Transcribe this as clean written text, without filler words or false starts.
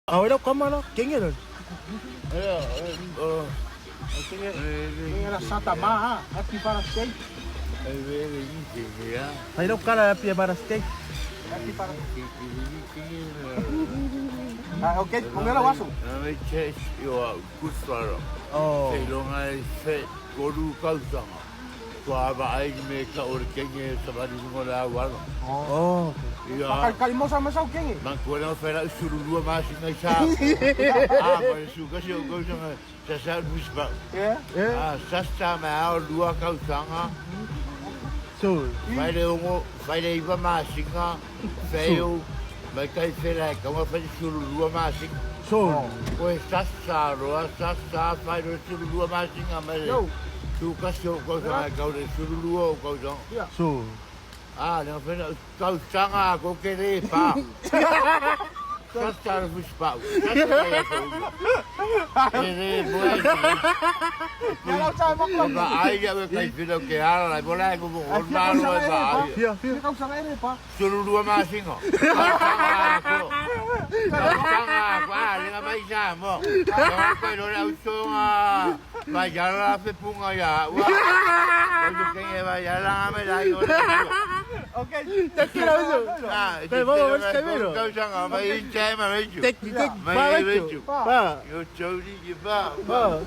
Ahora cámara, ¿quién era? Era Satamá, aqui para steak. Aí o cara aqui para steak. Aqui para. Ah, ok, con era vaso. Oh. Oh. Pakai kalimosa mesa o quem? É. É. So. Fai le 6, fai le 9 masina, fei mai kai fela e kaua fai 12 masina. So. Koe sasa roa, sasa fai le 12 masina mai le Yo. 11 o kausaga e kau le 12 o kausaga. So. Ah, le fena kausaga ko ke le pa. Sasa le fusi pau. Sasa le kau. E le moe. Ela o sabe E ma ai ia we kai fela ke ala lai bola e kumu o malo e ma ai. Fia, fia. Kausaga ere pa. 12 masina. Kausaga ko. Kausaga ko a lenga mai sa mo. Ka ko lo la usonga. Ma ya la fe punga ya. Wa. Ko ke e ma ya la me la yo. Ok. Te quiero eso. Ah, Pero vamos a ver si primero. Kausaga mai che ma Tek, tek, Mai pa, vechu. Pa. Yo chori ki pa. Pa.